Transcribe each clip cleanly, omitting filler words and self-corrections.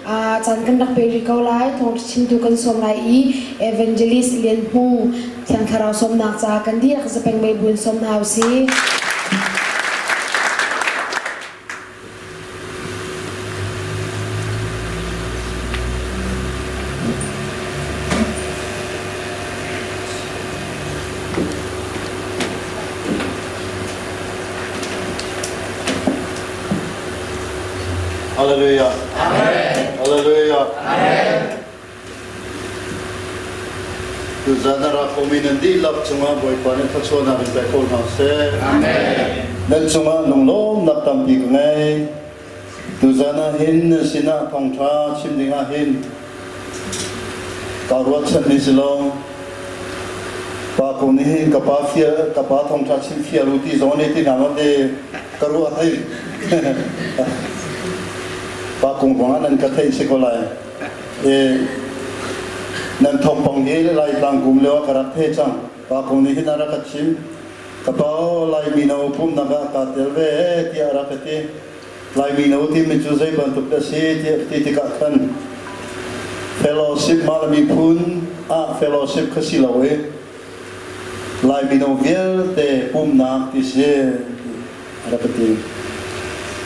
Caan kan rak pe rih ko lai. Thawngṭha chimtu kan sawm lai i Evangelist Lian Hmung Thiang Thlarau sawmnak ca kan dihlak zapeng mei buin sawm hna usih. Hallelujah. Amen. Hallelujah. Amen. Tuzan a rak um in nan dihlak cungah Bawipa nih thluachuahnak in pe ko hna seh. Amen. Nan cungah lunglawmnak tampi ka ngei. Tuzan ah hin nan sinah thawngṭha chim ding ah hin kaa ruahchan ni si lo. Pa ko nih hin ka pa fial ka pa thawngṭha chim fial u ti zong nih ti hna ma te ka ruah thei. Pa kung ruangah nan ka theih si ko lai. Nan thawngpang hi Laitlang kum lio ah ka rak thei cang. Pa kong nih hin a rak ka chim. Ka pa Lai mino pumnak ah kaa tel ve tiah a rak ka ti. Lai mino timi cu zei bantuk dah si tiah ka ti tikah khan fellowship mah le miphun ah fellowship kha si lo i Lai mino vialte pumnak ti si a rak ka ti.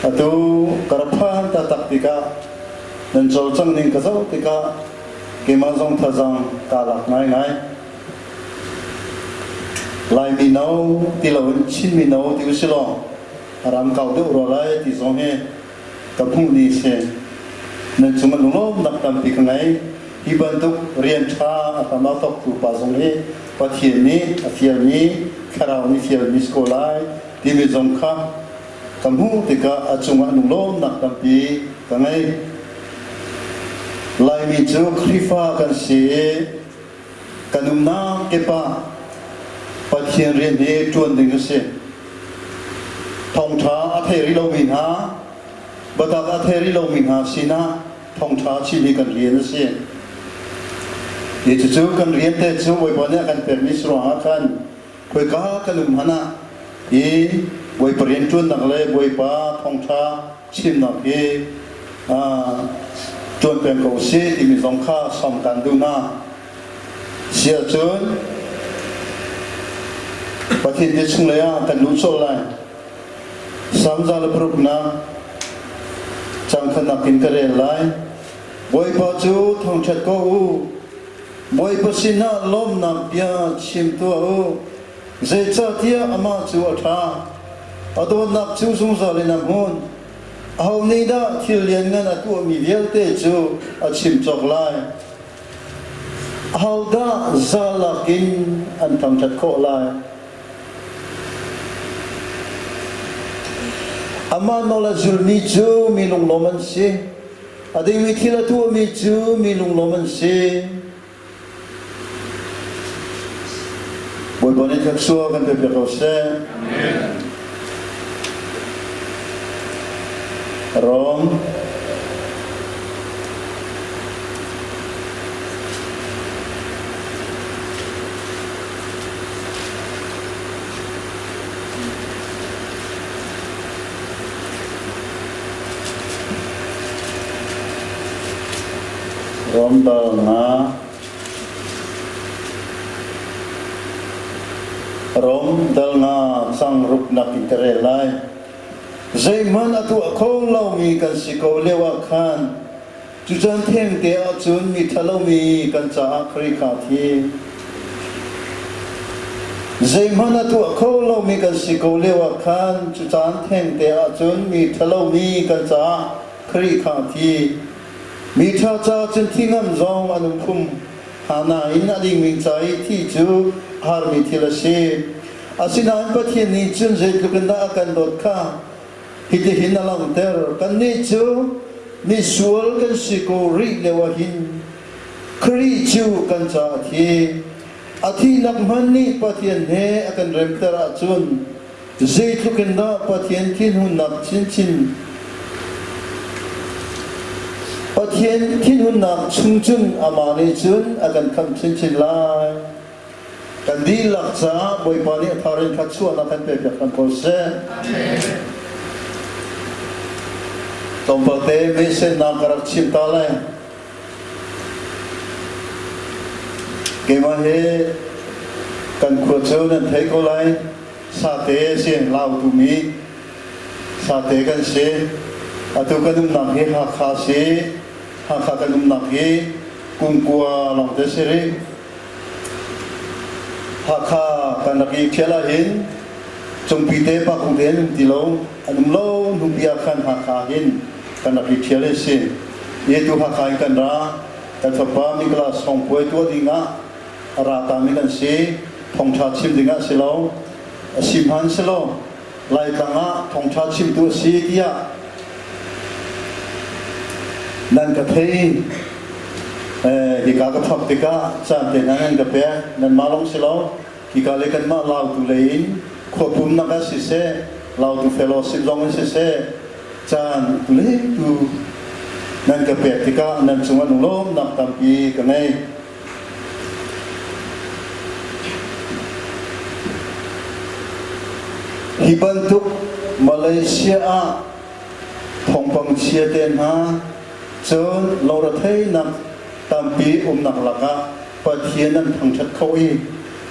Atu ka rak phan taktak tikah nan cawlcangh ning ka zoh tikah keimah zong thazaang kaa lak ngaingai. Lai mino ti loin Chin mino ti usih law a ram kau deuh rua lai ti zong hi ka hmuh ni si. Nan cung ah lunglawmnak tampi ka ngei. Hi bantuk rian ṭha a tam a thawktu pa zong hi Pathian nih a fialmi, Thlarau nih fialmi si ko lai timi zong kha ka hmuh tikah a cungah lunglawmnak tampi ka ngei. Laimi cu Khrihfa kan si i kan umnak kip ah Pathian rian hi ṭuan ding a si. Thawngṭha a thei rih lomi hna, biatak a thei rih lomi hna sinah thawngṭha chim hi kan rian a si. Hi cucu kan rian te cu Bawipa nih a kan pekmi si ruangah khan Khoika kan um hmanh ah hi Bawipa rianṭuannak le Bawipa thawngṭha chimnak hi ṭuan peng ko usih timi zong kha sawm kan duh hna. Si ahcun Pathian bia chung lei ah kan luh colh lai. Salm 106nak cang khatnak in ka rel lai. Bawipa cu thangṭhat ko u. Bawipa sinah lawmhnak bia chim tuah u, zeicahtiah amah cu a ṭha, a dawtnak cu zungzal in a hmun. Aho nih dah thil lianngan a tuahmi vialte cu a chim cawk lai? Ahodah zalak in an thangṭhat khawh lai? Amah nawl a zulmi cu mi lunglawm an si. A dingmi thil a tuahmi cu mi lunglawm an si. Bawipa nih thluachuah kan pe piak ko seh. Rom Rom dal nga cang ruknak in ka rel lai. Zeihmanh a tuah kho lomi kan si ko lio ah khan cucan thengte ahcun mi ṭhalomi kan caah Khrih kha a thi. Zeihmanh a tuah kho lomi kan si ko lio ah khan cu caan thengte ahcun mi ṭhalomi kan caah Khrih kha a thi. Mi ṭha ca cun thi ngam zong an um khum. Nain a dingmi ca i thi cu a harmi thil a si. Asinain Pathian nih cun zeitluk in dah a kan dawt kha hitihin a langhter. Kannih cu misual kan si ko rih lio ah hin Khrih cu kan caah a thi. A thihnak hmanh nih Pathian he a kan remter ahcun zeitluk in dah Pathian thinhunnak chinchin Pathian thinhunnak chung cun amah nih cun a kan khamh chinchin lai. Kan dihlak caah Bawipa nih a thar in thluachuahnak kan pekpiak hram ko seh. Tlawmpal te meisennak ka rak chim ta lai. Keimah hi kan khua cu nan thei ko lai. Sate si Lautu mi sate kan si. Atu kan umnak hi Hakha si. Hakha kan umnak hi Kungkua lawng te si rih. Hakha kan rak i ṭhial ahhin Cungpi te Pakung te an um ti lo. An um lo hnupi ah khan Hakha hin kan rak i ṭhial hi si. I tu Hakha in kan ra. Kan fapa Miklas Hongpuai tuah ding ah a ra tami kan si. Thawngṭha chim ding ah si lo. A si hman si lo. Laitlang ah thawngṭha chimtu a si tiah nan ka thei. Hika ka phak tikah caan te hna nan ka pek. Nanmah lawng si lo. Hika le kanmah Lautu lei in khua pumnak ah siseh, Lautu fellowship zong in siseh, caan tu le tu nan ka pek tikah nan cungah lunglawmnak tampi ka ngei. Hi bantuk Malaysia ah thawngpang chia te hna cun lungretheihnak tampi umnak lakah Pathian nan thangṭhat kho i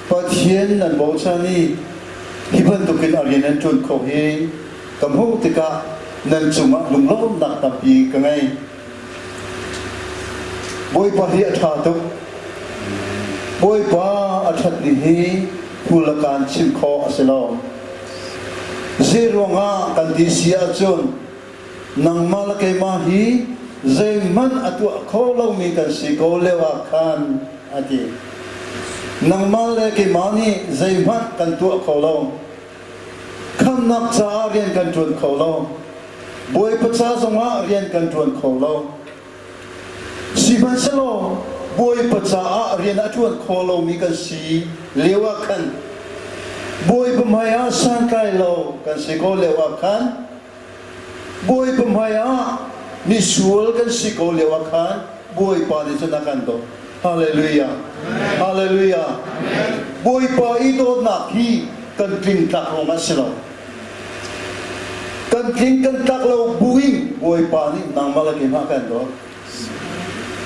Pathian nan bochan i hi bantukin a rian nan ṭuan kho hi ka hmuh tikah nan cungah lunglawmhnak tampi ka ngei. Bawipa hi a ṭha tuk. Bawipa a ṭhat ni hi hul le kaan chim khawh a si lo. Zei ruangah kan ti si ahcun nangmah le keimah hi zeihmanh a tuah kho lomi kan si ko lio ah khan a ti. Nangmah le keimah nih zeihmanh kan tuah kho lo. Khamnak caah rian kan ṭuan kho lo. Bawipa ca zongah rian kan ṭuan kho lo. Sihmanhsehlaw Bawipa caah rian a ṭuan kho lomi kan si lio ah khan Bawipa hmaiah santlai lo kan si ko lio ah khan Bawipa hmaiah misual kan si ko lio ah khan Bawipa nih cun a kan dawt. Hallelujah. Hallelujah. Bawipa i dawtnak hi kan tlingtlak ruangah si lo. Kan tling kan tlak lo buin Bawipa nih nangmah le keimah kan dawt.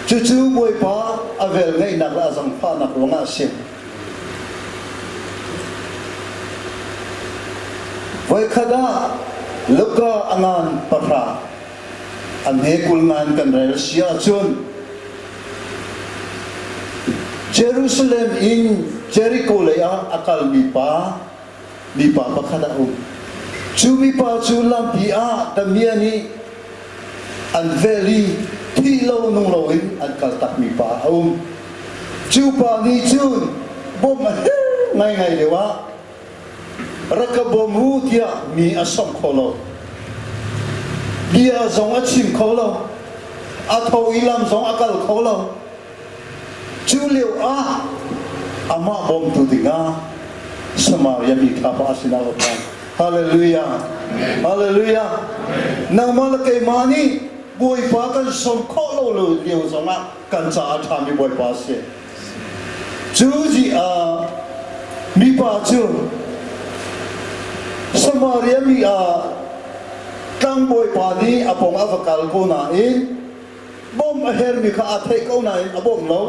Cucu Bawipa a velngeihnak le a zangfahnak ruangah a si. Voikhat ah Luka a ngan pahra a hme 20 ngan kan rel si ahcun Jerusalem in Jericho lei ah a kalmi pa mipa pakhat a um. Cu mipa cu lampi ah damiah nih an vel i thi lo nung loin an kaltakmi pa a um. Cu pa nih cun bawmh a herh ngaingai lio ah rak ka bawm u tiah mi a sawmh kho lo. Bia zong a chim kho lo. A tho i lam zong a kal kho lo. Cu lio ah amah bawmtu dingah Samaria mi kha pa sinah va phan. Hallelujah. Hallelujah. Nangmah le keimah nih Bawipa kan sawm khawh lo lo lio zongah kan caah a ṭhami Bawipa a si. Cu zi ah mipa cu Samaria mi ah tlangbawipa nih a pawng a va kal ko nain Bawmh a hermi kha aa theih ko nain a bawm lo.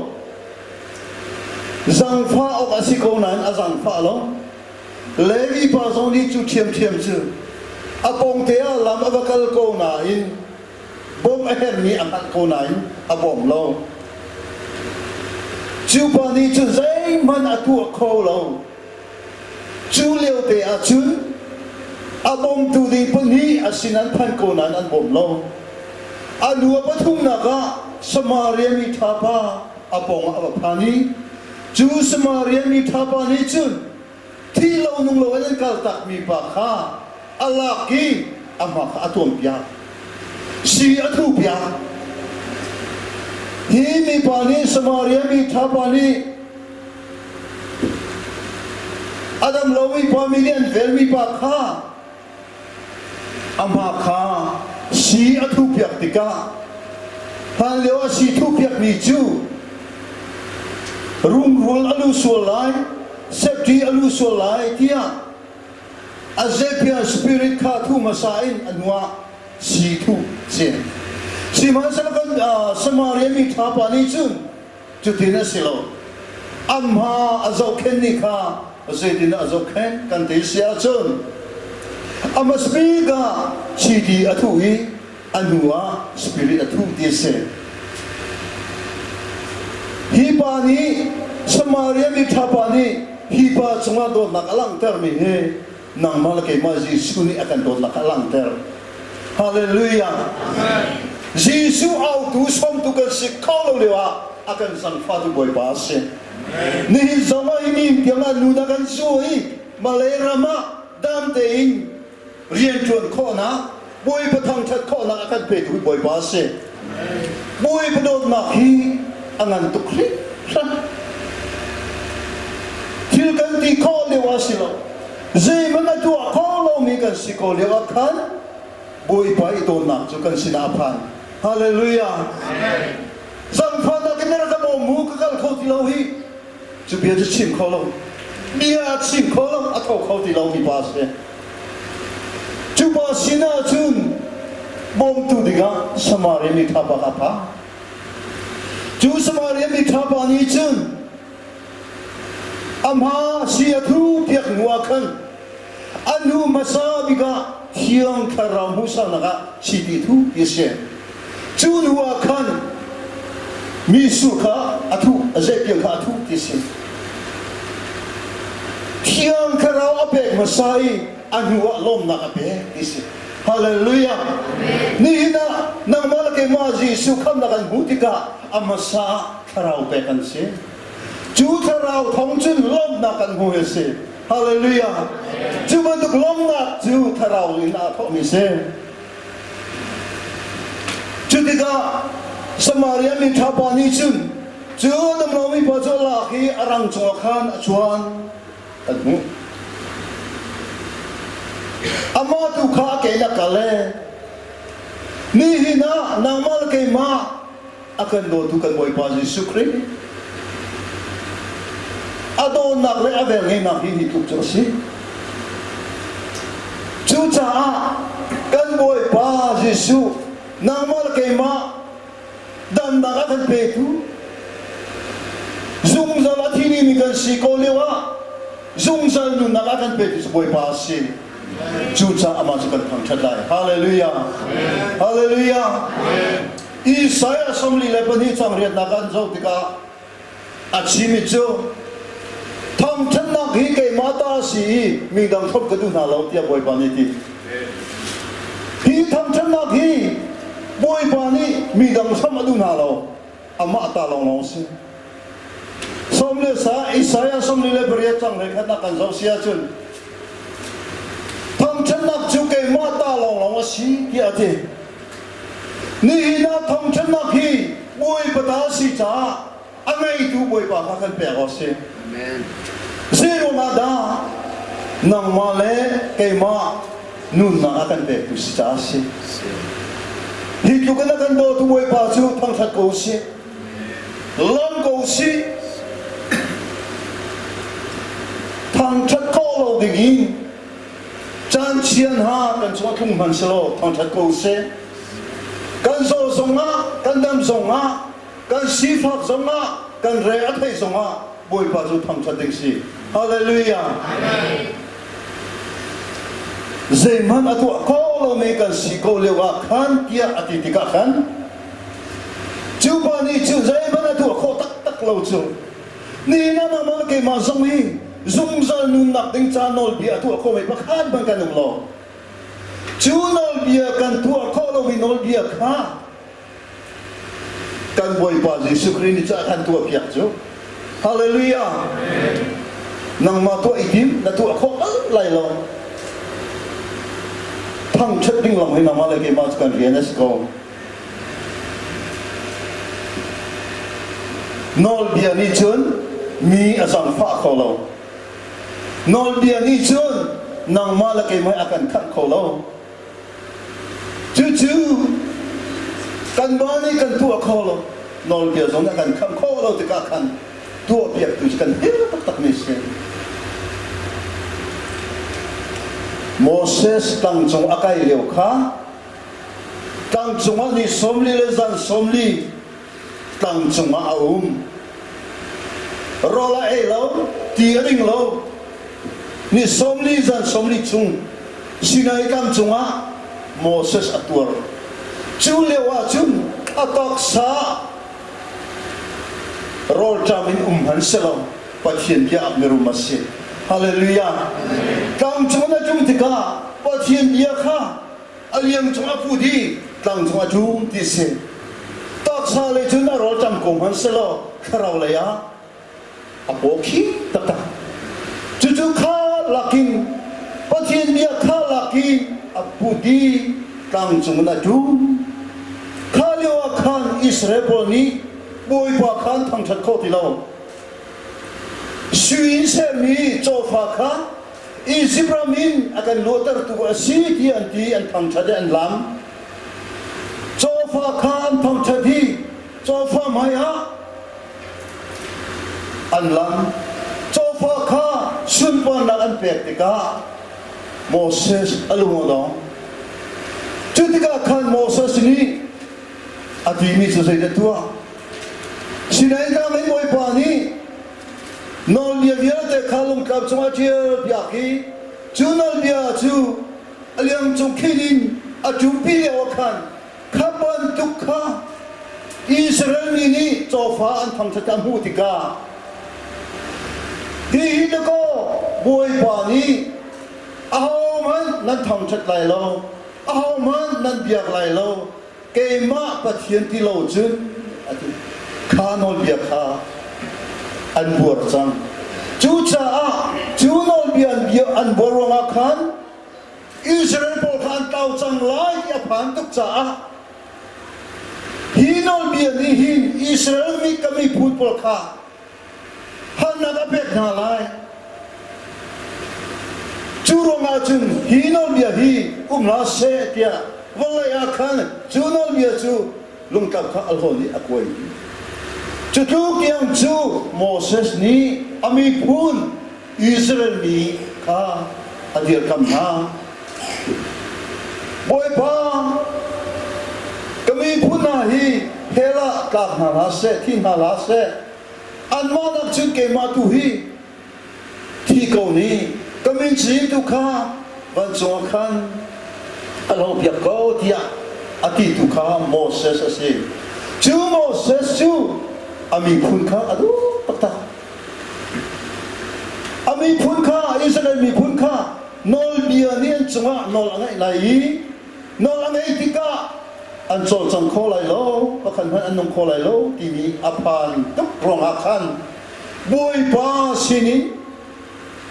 Zangfah awk a si ko nain a zangfah lo. Levi pa zong nih cu ṭhiamṭhiam cu a pawngte ah lam a va kal ko nain bawmh a hermi a hngalh ko nain a bawm lo. Cu pa nih cun zeihmanh a tuah kho lo. Cu lio te ah cun a bawmtu ding pahnih a sin an phan ko nain an bawm lo. A nu a pathumnak ah Samaria mi ṭha pa a pawngah a va phan i cu Samaria mi ṭha pa nih cun thi lo nung lo in an kaltakmi pa kha a lak i a hma kha a tuampiak. Si a thupiak. Hi mipa nih Samaria mi ṭha pa nih A dam lomi pa mi nih an velmi pa kha amah kha si a thuhpiak tikah hlanlio a si thuhpiakmi cu rungrul a lu sual lai, septi a lu sual lai tiah a Zephyr spirit kha thu hmasa in a hnuah si thuh. si. Sihmanhsehlaw kan Samaria mi ṭha pa nih cun cutin a si lo. Amah a zohkhenh ni kha zeitin a zohkhenh kan ti si ahcun a hmasabik ah chiti a thuh i a hnu ah spirit a thuh ti a si. Hi pa nih Samaria mi ṭha pa nih hi pa cungah dawtnak a langhtermi hi nangmah le keimah Jesuh nih a kan dawtnak a langhter. Hallelujah. Jesuh autu sawmtu kan si kho lo lio ah a kan zangfatu Bawipa a si. Nihin zong ah hi ni tiang ah nu na kan zu i Malay ram ah dam tein rianṭuan khawhnak, Bawipa thangṭhat khawhnak a kan petu hi Bawipa a si. Bawipa dawtnak hi a ngan tuk hringhran. Thil kan ti khawh lio ah si lo, zeihmanh a tuah kho lomi kan si ko lio ah khan Bawipa i dawtnak cu kan sinah a phan. Hallelujah. Zangfahnak in na rak ka bawm mu ka kal kho ti lo hi. Cu bia cu chim kho lo. Bia a chim kho lo, a tho kho ti lo mi pa a si. Cu pa sinah cun bawmtu dingah Samaria mi ṭha pa kha a phan. Cu Samaria mi ṭha pa nih cun a hma si a thu piak hnu ah khan a hnu hmasa bik ah Thiang Thlarau hmuhsaknak ah chiti thu ti a si. Cu hnu ah khan mi sur kha a thuh, a zehpiang kha a thuh ti a si. Thiang Thlarau a pek hmasa i a hnu ah lawmnak a pek ti a si. Hallelujah. Nihin ah nangmah le keimah Jesuh khamnak kan hmuh tikah a hmasa ah Thlarau pek kan si. Cu Thlarau thawng cun lawmhnak kan hmu hi a si. Hallelujah. Cu bantuk lawmhnak cu Thlarau in aa thawkmi si. Cu tikah Samaria mi ṭha pa nih cun cu a damlomi pa cu a lak i a rang cungah khan a chuan an hmuh. Amah tu kha a ke in a kal e. Nihin ah nangmah le keimah a kan dawtu kan Bawipa Jesuh Khrih a dawtnak le a velngeihnak hi hi tluk cu a si. Cucaah kan Bawipa Jesuh nangmah le keimah damnak a kan petu zungzal a thi mi kan si ko lio ah zungzal nunnak a kan petu cu Bawipa a si. Cucaah amah cu kan thangṭhat lai. Hallelujah. Hallelujah. Isaiah 42 cang riatnak an zoh tikah a chimmi cu thangṭhatnak hi keimah ta a si i mi dang hrawmh ka duh hna lo tiah Bawipa nih a ti. Hi thangṭhatnak hi Bawipa nih mi dang hrawmh a duh hna lo, amah ta lawnglawng a si. Sawm le sa Isaiah 48 cang hlei khat nak kan zoh si ahcun thangṭhatnak cu keimah ta lawnglawng a si tiah a ti. Nihin ah thawngṭhannak hi Bawipa ta a si caah a ngeitu Bawipa kha kan pek awk a si. Zeiruang ah dah nangmah le keimah nunnak a kan pektu si caah a si. Hi tluk in a kan dawtu Bawipa cu thangṭhat ko usih. Lawm ko usih. Thangṭhat khawh lo ding in Caan chia hna kan cung a tlung hmanh selaw thangṭhat ko usih. Kan zaw zongah, kan dam zongah, kan sifak zongah, kan re a theih zongah Bawipa cu thangṭhat ding si. Hallelujah. Zeihmanh a tuah kho lomi kan si ko lio ah khan tiah a ti tikah khan cu pa nih cu zeihmanh a tuah khawh taktak lo cu Nihin ah nangmah keimah zong hi zungzal nunnak ding ca nawlbia a tuah khomi pakhat hmanh kan um lo. Cu nawlbia kan tuah khawh lomi nawlbia kha kan Bawipa Jesuh Khrih nih ca kan tuahpiak cu. Hallelujah! Nangmah tuah i tim, na tuah khawh bal lai lo. Thangṭhat ding lawng hi nangmah le keimah cu kan rian a si ko. Nawlbia nih cun mi a zangfah kho lo. Nawlbia nih cun nangmah le keimah a kan khamh kho lo. Cucu kanmah nih kan tuah kho lo. Nawlbia zong nih a kan khamh kho lo tikah khan tuahpiaktu cu kan hel taktakmi a si. Moses tlang cung a kai lio kha. Tlang cungah ni 40 le zan 40 tlang cungah a um. Rawl a ei lo, ti a ding lo. Ni 40 zan 40 chung Sinai tlang cungah Moses a tuar. Cu lio ah cun a taksa rawlṭam in um hmanh selaw Pathian bia ah mirum a si. Hallelujah. Tlang cung na ṭum tikah Pathian bia kha a liang cung a put i tlang cung a ṭum ti si. Taksa lei cun a rawlṭam ko hmanh selaw thlarau lei ah a paw khi taktak. Cucu kha lakin Pathian bia kha lak i a put i tlang cung in a ṭum. Kha lio ah khan Israel pawl nih Bawipa kha an thangṭhat kho ti lo. Sui in sermi cawfa kha Izipt ram in a kan luattertu a si ti an ti an thangṭhat i an lam. Cawfa kha an thangṭhat i cawfa hmaiah an lam. Cawfa kha sunparnak an pek tikah Moses a lung a dong. Cu tikah khan Moses nih a timi cu zeidah tuah? Sinai tlang in Bawipa nih nawlbia vialte kha lungtlap cungah ṭial piak i cu nawlbia cu a liang cung khin in a ṭumpi lio ah khan kha bantuk kha Israel mi nih cawfa an thangṭhat a hmuh tikah hihi dakaw Bawipa nih ahohmanh nan thangṭhat lai lo ahohmanh nan biak lai lo keimah Pathian ti lo cun a ti. Kha nawlbia kha an buar cang. Cucaah cu nawlbia an bia an buar ruangah khan Israel pawl kha an tlau cang lai ti a phan tuk caah hi nawlbia nih hin Israel mi ka miphun pawl kha Hannak a pek hna lai. Cu ruangah cun hi nawlbia hi um hlah seh tiah vawlei ah khan cu nawlbia cu lungtlap kha a hlawn i a kuai. Cu tluk tiang cu Moses nih a miphun Israel mi kha a dirkamh hna. Bawipa, ka miphun hna hi hell ah tlak hna hlah seh, thi hna hlah seh, anmah nak cun keimah tu hi thi ko nih ka min cin tu kha vancung ah khan a lo piak ko tiah a ti tu kha Moses a si. Cu Moses cu a miphun kha a duh taktak. A miphun kha Israel miphun kha nawlbia nih an cungah nawl a ngeih lai i nawl a ngeih tikah an cawlcang kho lai lo, pakhat hmanh an nung kho lai lo timi a phan tuk ruangah khan Bawipa sinin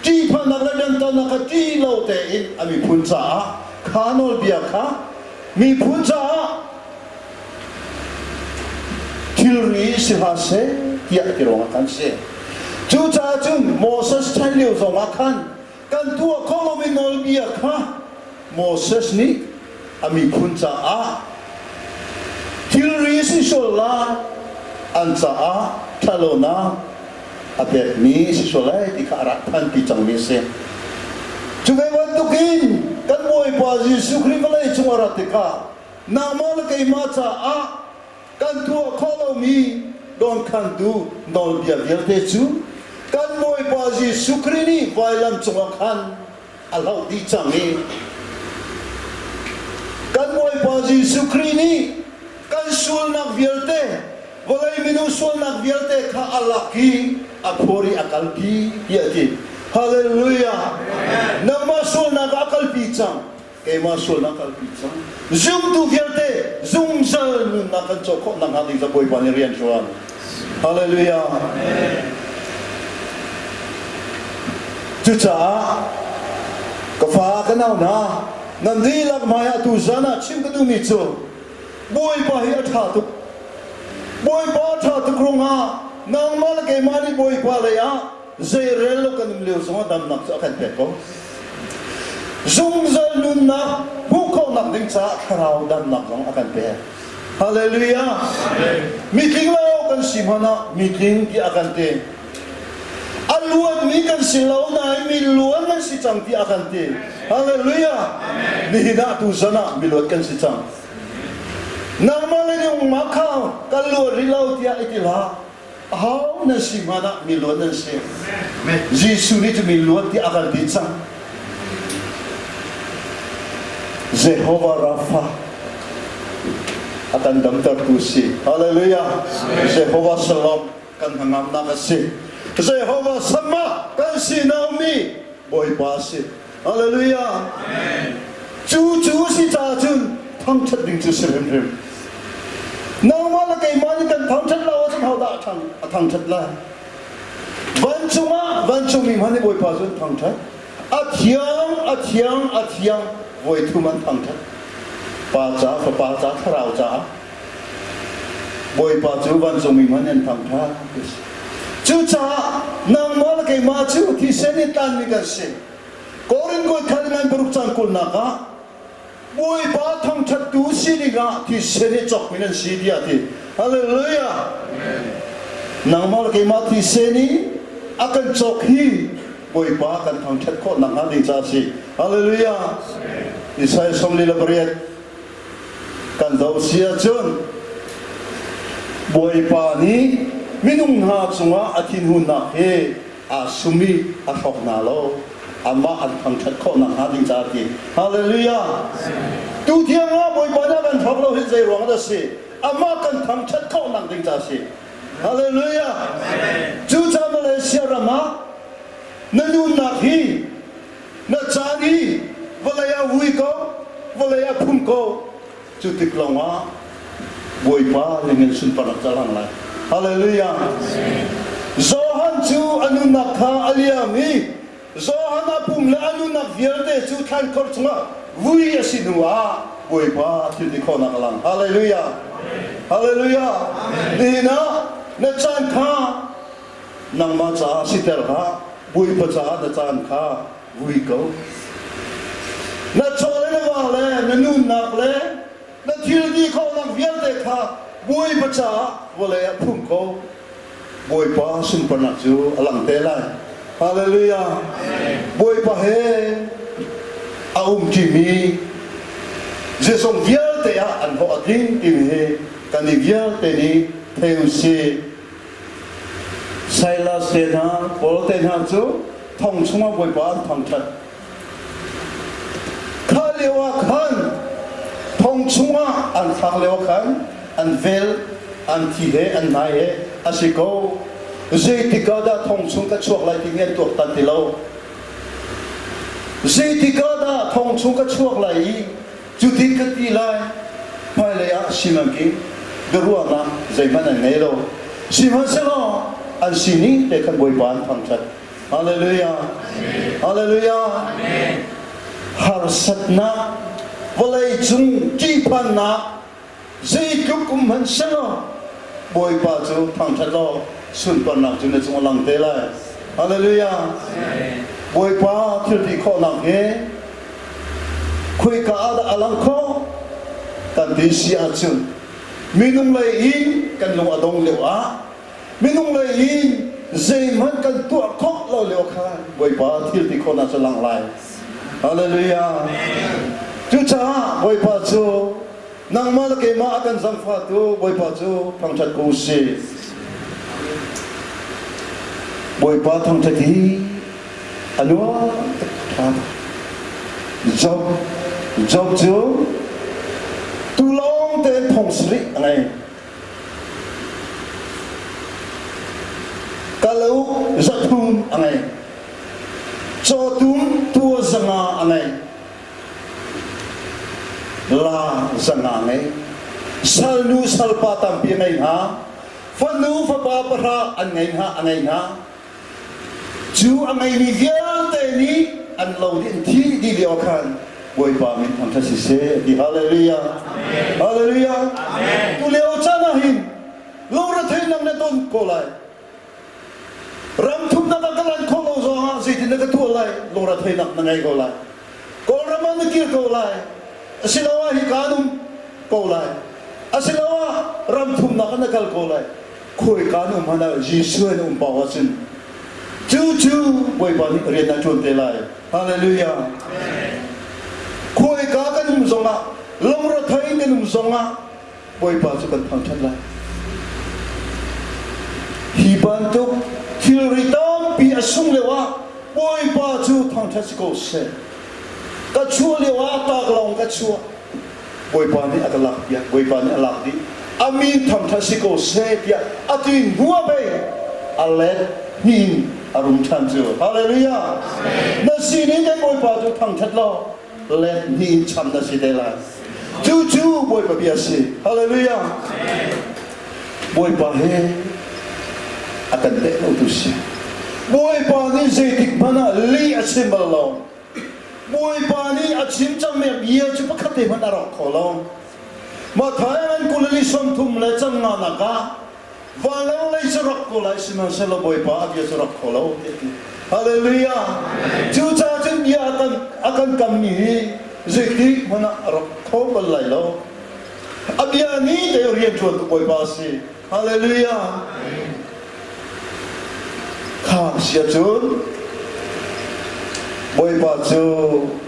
ṭihphannak le dantatnak kha ṭih lo tein a miphun caah kha nawlbia kha miphun caah thilri si hlah seh tiah ti ruangah khan si. Cucaah cun Moses chan lio zongah khan kan tuah kho lomi nawlbia kha Moses nih a miphun caah thilri si sual lai an caah ṭhatlonak a pekmi si sual lai ti kha a rak phanpi cangmi a si. Cu ve bantukin kan Bawipa Jesuh Khrih vawlei cung a rat tikah nangmah le keimah caah kan tuah khawh lomi dawnkhantu nawlbia vialte cu kan Bawipa Jesuh Khrih nih vailam cungah khan a hloh dih cang i kan Bawipa Jesuh Khrih nih kan sualnak vialte vawlei minung sualnak vialte kha a lak i a phur i a kalpi tiah a ti. Hallelujah! Nangmah sualnak ah a kalpi cang. Keimah sualnak kalpi cang. Zumtu vialte zungzal nunnak kan co khawh nakhnga ding ca Bawipa nih rian ṭuan. Hallelujah. Cucaah ka fa ka nau hna nan dihlak hmai ah tuzan ah chim ka duhmi cu Bawipa hi a ṭha tuk. Bawipa a ṭha tuk ruangah nangmah le keimah nih Bawipa lei ah zeirel lo kan um lio zongah damnak cu a kan pek ko. Zungzal nunnak hmuh khawhnak ding caah thlarau damnak zong a kan pek. Hallelujah. Mitling lo kan si hmanh ah mitling tiah a kan ti. A luanmi kan si lo nain mi luan kan si cang tiah a kan ti. Hallelujah. Nihin ah tuzan ah miluat kan si cang. Nangmah le nangmah kha kan luat rih lo tiah i ti hlah. Aho nan si hmanh ah mi luat nan si. Jesuh nih cu mi luat tiah a kan ti cang. Jehovah Rapha a kan damtertu si. Hallelujah. Jehovah Shalom kan hnangamnak a si. Jehovah Shammah kan sinah ummi Bawipa a si. Hallelujah. Cu cu si caah cun thangṭhat ding cu si hrimhrim. Nangmah le keimah nih kan thangṭhat lo ahcun hodah a thangṭhat lai? Vancung ah vancungmi hmanh nih Bawipa cu an thangṭhat. A thiang, a thiang, a thiang voi thum an thangṭhat. Pa ca, Fapa ca, Thlarau caah. Bawipa cu vancungmi hmanh an thangṭhat. Cucaah nangmah le keimah cu thisen in tlanmi kan si. Korin kuat khat ngan paruk cang kulnak ah Bawipa thangṭhattu si dingah thisen i cawkmi nan si tiah a ti. Hallelujah! Nangmah le keimah thisen i a kan cawk hi Bawipa kan thangṭhat khawh nakhnga ding caah a si. Hallelujah! Isaiah 48 Kan zoh si ahcun Bawipa nih minung hna cungah a thinhunnak hi aa sum i a hrawk hna lo. Amah an thangṭhat khawh nakhnga ding caah ti. Hallelujah! Tu tiang ah Bawipa nih a kan hrawk lo hi zei ruang dah a si? Amah kan thangṭhat khawh nak ding caah a si. Hallelujah! Cucaah Malaysia ram ah na nunnak hi Na caan hi vawlei ah vui ko, vawlei ah phum ko. Cu tik lawngah Bawipa ning in sunparnak ca lang lai. Hallelujah. Johan cu a nunnak kha a liam i Johan a pum le a nunnak vialte cu thlankhor chungah vui a si hnu ah Bawipa thil ti khawhnak a lang. Hallelujah. Hallelujah. Nihin ah na caan kha nangmah caah siter hlah Bawipa caah na caan kha vui ko na chaw le na va le na nunnak le na thil ti khawhnak vialte kha Bawipa caah vawlei ah phum ko Bawipa sunparnak cu a lang te lai Hallelujah Bawipa he a um ṭimi zeizong vialte ah an hlawh a tling timi hi kan i vialte nih thei u sih Silas te hna, Paul te hna cu thong chungah Bawipa an thangṭhat. Kha lio ah khan thong chungah an thlak lio ah khan an vel, an thi he an hnai he a si ko. Zeitik ah dah thong chung ka chuak lai timi an tuaktan ti lo. Zeitik ah dah thong chung ka chuak lai i Cutin ka ti lai, hmailei ah simanking biaruahnak zeihmanh an ngei lo. Sihmanhsehlaw an sining te khan Bawipa an thangṭhat. Hallelujah! Hallelujah! Harsatnak, vawlei cung ṭihphannak zeitluk um hmanh selaw Bawipa cu thangṭhat law sunparnak cu na cung a lang te lai. Hallelujah! Bawipa thil ti khawhnak hi Khoika ah dah a lang khawh kan ti si ahcun minung lei in kan lung a dong lio ah minung lei in zeihmanh kan tuah khawh lo lio khan Bawipa thil ti khawhnak cu lang lai. Hallelujah. Cucaah Bawipa cu nangmah le keimah a kan zangfahtu Bawipa cu thangṭhat ko usih. Bawipa thangṭhat hi a nuam tuk. Job Job cu tu lawng tein thong sarih a ngei. Kalauk zathum a ngei. Cawtum tua zanga a ngei. La zanga ngei. Salnu salpa tampi a ngei hna. Fanu fapa pahra an ngei hna a ngei hna. Cu a ngeimi vialte nih an lo dih an thi dih lio khan Bawipa min thangṭhat siseh ti hallelujah. Hallelujah. Tu lio caan ah hin lungretheihnak na ton ko lai. Ram thumnak ah ka lan khawh lo zong ah zeitin na ka tuah lai lungretheihnak na ngei ko lai. Kawlram ah na kir ko lai. Asiloah hika an um ko lai. Asiloah ram thumnak ah na kal ko lai. Khawika an um hmanh ah Jesuh in um paoh ahcun cu cu Bawipa nih rian a ṭuan te lai. Hallelujah. Khawika kan um zongah, lungrethei kan um zongah, Bawipa cu kan thangṭhat lai. Hi bantuk thilri tampi a sung lio ah Bawipa cu thangṭhat si ko seh. Ka chuah lio ah taklawng ka chuah. Bawipa nih a ka lak piak, Bawipa nih a lak dih. A min thangṭhat si ko seh tiah atu in hua bei a let hnin a rum ṭhan cu. Hallelujah! Na sining kan Bawipa cu thangṭhat law let hnih in cham na si te lai. Cucu Bawipa bia si. Hallelujah! Bawipa he a kan teh lo tu si. Bawipa nih zeitik hmanh ah lih a chim bal lo. Bawipa nih a chim cangmi a bia cu pakhat te hmanh a rawk kho lo. Matthai an kulali 30 le cang nga nak ah vanlawng lei cu rak ko lai sihmanhsehlaw Bawipa a bia cu rak kho lo ti a ti. Hallelujah. Cucaah cun bia a kan kammi hi zeitik hmanh ah a rak kho bal lai lo. A bia ni te rian ṭuan tu Bawipa a si. Hallelujah. Kha sia cun Bawipa cu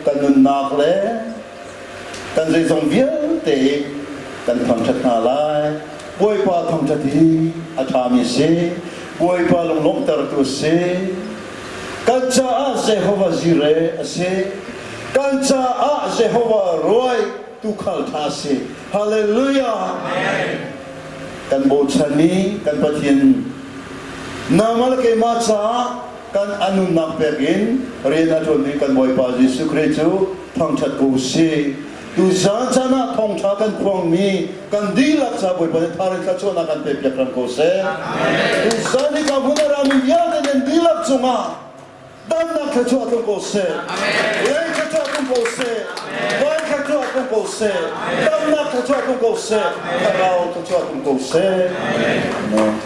kan nunnak le kan zeizong vialte kan thangṭhat hna lai. Bawipa thangṭhat hi a ṭhami si. Bawipa lunglawmhtertu a si. Kan caah Jehovah Jireh a si. Kan caah Jehovah Ruai tuukhal ṭha a si. Hallelujah. Kan bochan i kan Pathian nangmah le keimah caah kan a nunnak pek in rian a ṭuanmi kan Bawipa Jesuh Khrih cu thangṭhat ko sih. Tuzaan caan ah thawngṭha kan phuangmi kan dihlak ca Bawipa nih tharin thluachuahnak kan pekpiak ram ko seh. Tuzaan hi ka hmun a rami vialte nan dihlak cungah Damnak thluachuah tlung ko seh. Lei thluachuah tlung ko seh. Van thluachuah tlung ko seh. Damnak thluachuah tlung ko seh. Thlarau thluachuah tlung ko seh. Amen.